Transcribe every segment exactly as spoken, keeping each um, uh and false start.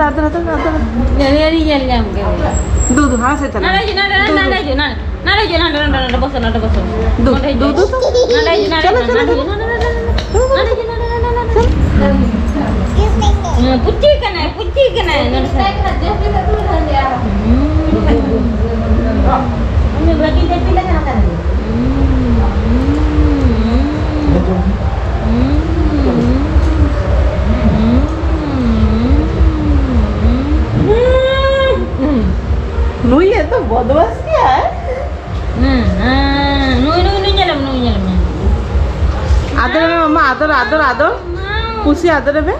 ᱨᱟᱫᱷᱮ, ᱨᱟᱫᱷᱮ, ᱨᱟᱫᱷᱮ, ᱨᱟᱫᱷᱮ᱾ ᱧᱮᱞ, ᱧᱮᱞ, ᱧᱮᱞ ᱧᱟᱢ ᱠᱮᱫ ᱢᱮᱭᱟ᱾ ᱫᱩ, ᱫᱩ, ᱦᱟᱸ ᱥᱮ ᱪᱟᱞᱟᱜ᱾ ᱱᱚᱰᱮ ᱦᱤᱡᱩᱜ, ᱱᱚᱰᱮ, ᱫᱩ, ᱱᱚᱰᱮ ᱫᱩ᱾ ᱦᱤᱡᱩᱜ, ᱱᱚᱰᱮ, ᱱᱚᱰᱮ ᱦᱤᱡᱩᱜ, ᱱᱚᱰᱮ, ᱱᱚᱰᱮ ᱵᱚᱥᱚ, ᱱᱚᱰᱮ ᱵᱚᱥᱚ᱾ ᱫᱩ, ᱱᱚᱰᱮ ᱦᱤᱡᱩᱜ, ᱫᱩ, ᱱᱚᱰᱮ, ᱫᱩ, ᱫᱩ᱾ ᱱᱚᱰᱮ ᱦᱤᱡᱩᱜ, ᱱᱚᱰᱮ, ᱪᱚᱞᱚ, ᱱᱚᱰᱮ ᱪᱚᱞᱚ, ᱦᱤᱡᱩᱜ, ᱪᱚᱞᱚ᱾ ᱱᱚᱰᱮ ᱦᱤᱡᱩᱜ, ᱱᱚᱰᱮ, ᱱᱚᱰᱮ, ᱱᱚᱰᱮ᱾ ᱦᱩᱸ, ᱯᱩᱪᱤ ᱠᱟᱱᱟᱭ, ᱯᱩᱪᱤ ᱠᱟᱱᱟᱭ, ᱱᱚᱰᱮ ᱥᱟᱭ᱾ ᱦᱩᱸ᱾ ᱩᱱᱤ ᱵᱷᱟᱹᱜᱤ ᱡᱟᱹᱯᱤᱫ ᱞᱮᱠᱷᱟᱱ ᱚᱠᱟᱨᱮ? ᱱᱩᱭ ᱮᱛᱚ ᱵᱚᱫᱢᱟᱥ ᱜᱮᱭᱟᱭ᱾ ᱦᱩᱸ, ᱦᱩᱸ, ᱱᱩᱭ, ᱱᱩᱭ, ᱱᱩᱭ ᱧᱮᱞᱮᱢ, ᱱᱩᱭ ᱧᱮᱞᱮᱢ, ᱱᱩᱭ᱾ ᱟᱫᱚᱨ ᱢᱮ ᱢᱟᱢᱟ, ᱟᱫᱚᱨ, ᱟᱫᱚᱨ, ᱟᱫᱚᱨ᱾ ᱯᱩᱥᱤ ᱟᱫᱚᱨ ᱢᱮ᱾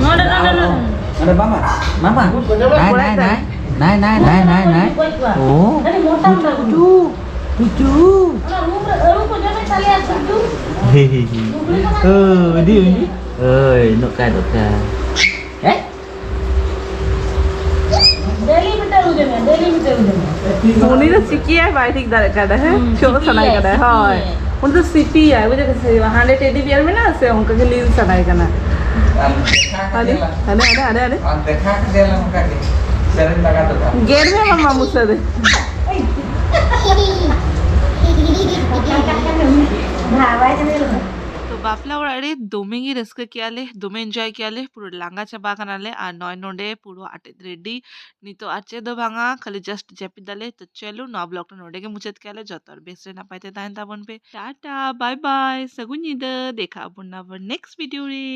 ᱱᱚᱰᱮ, ᱱᱚᱰᱮ, ᱱᱚᱰᱮ᱾ ᱟᱫᱚ ᱢᱟᱢᱟ, ᱢᱟᱢᱟ᱾ ᱱᱟᱭ, ᱱᱟᱭ, ᱱᱟᱭ᱾ ᱱᱟᱭ, ᱱᱟᱭ, ᱱᱟᱭ, ᱱᱟᱭ, ᱱᱟᱭ᱾ ᱳ᱾ Two, two. ᱦᱮ, ᱦᱮ, ᱦᱮ᱾ ᱳ, ᱤᱫᱤ, ᱤᱫᱤ᱾ ᱳᱭ, ᱱᱚᱝᱠᱟ, ᱱᱚᱝᱠᱟ᱾ ᱦᱮᱸ? ᱩᱱᱤ ᱫᱚ ᱪᱤᱠᱟᱹᱭᱟᱭ ᱵᱟᱭ ᱴᱷᱤᱠ ᱫᱟᱲᱮᱭᱟᱜ ᱠᱟᱱᱟ, ᱦᱮᱸ? ᱦᱩᱸ, ᱪᱮᱫ ᱥᱟᱱᱟᱭᱮ ᱥᱤᱯᱤᱭᱟᱭ, ᱠᱟᱱᱟ? ᱦᱳᱭ᱾ ᱥᱤᱯᱤᱭᱟᱭ᱾ ᱩᱱᱤ ᱫᱚ ᱥᱤᱯᱤᱭᱟᱭ, ᱵᱩᱡᱷᱟᱹᱣ ᱠᱮᱫᱟ ᱥᱮ? ᱦᱟᱸᱰᱮ ᱴᱮᱰᱤ ᱵᱤᱭᱟᱨ ᱢᱮᱱᱟᱜᱼᱟ ᱥᱮ, ᱚᱱᱠᱟ ᱜᱮ ᱞᱤᱞ ᱥᱟᱱᱟᱭᱮ ᱠᱟᱱᱟ᱾ ᱟᱨ ᱫᱮᱠᱷᱟ ᱦᱟᱱᱮ, ᱠᱮᱫᱮᱭᱟᱞᱟᱝ, ᱦᱟᱱᱮ, ᱦᱟᱱᱮ, ᱦᱟᱱᱮ, ᱦᱟᱱᱮ᱾ ᱟᱨ ᱫᱮᱠᱷᱟ ᱠᱮᱫᱮᱭᱟᱞᱟᱝ ᱚᱱᱠᱟ ᱜᱮ᱾ ᱥᱮᱨᱮᱧ ᱞᱟᱜᱟ ᱫᱚ ᱵᱟᱝ᱾ ᱜᱮᱨ ᱢᱮ ᱢᱟᱢᱟ ᱢᱩᱥᱟᱹ ᱨᱮ᱾ ᱵᱷᱟᱵᱟᱭ ᱠᱟᱱᱟ᱾ ᱛᱚ ᱵᱟᱯᱞᱟ ᱚᱲᱟᱜ ᱨᱮ ᱫᱚᱢᱮ ᱜᱮ ᱨᱟᱹᱥᱠᱟᱹ ᱠᱮᱜᱼᱟ ᱞᱮ, ᱫᱚᱢᱮ ᱮᱱᱡᱚᱭ ᱠᱮᱜᱼᱟ ᱞᱮ, ᱯᱩᱨᱟᱹ ᱞᱟᱸᱜᱟ ᱪᱟᱵᱟ ᱠᱟᱱᱟᱞᱮ᱾ ᱟᱨ ᱱᱚᱜᱼᱚᱭ ᱱᱚᱰᱮ ᱯᱩᱨᱟᱹ ᱟᱴᱮᱫ ᱨᱮᱰᱤ, ᱱᱤᱛᱚᱜ ᱟᱨ ᱪᱮᱫ ᱫᱚ ᱵᱟᱝᱟ, ᱠᱷᱟᱹᱞᱤ ᱡᱟᱥᱴ ᱡᱟᱹᱯᱤᱫ ᱫᱟᱞᱮ᱾ ᱛᱚ ᱪᱚᱞᱚ, ᱱᱚᱣᱟ ᱵᱞᱚᱜ ᱫᱚ ᱱᱚᱰᱮ ᱜᱮ ᱢᱩᱪᱟᱹᱫ ᱠᱮᱜᱼᱟ ᱞᱮ᱾ ᱡᱚᱛᱚ ᱦᱚᱲ ᱵᱮᱥ ᱨᱮ ᱱᱟᱯᱟᱭ ᱛᱮ ᱛᱟᱦᱮᱱ ᱛᱟᱵᱚᱱ ᱯᱮ᱾ ᱴᱟᱴᱟ, ᱵᱟᱭ ᱵᱟᱭ, ᱥᱟᱹᱜᱩᱱ ᱧᱤᱫᱟᱹ, ᱫᱮᱠᱷᱟ ᱟᱵᱚᱱ ᱟᱵᱟᱨ ᱱᱮᱠᱥᱴ ᱵᱷᱤᱰᱤᱭᱳ ᱨᱮ᱾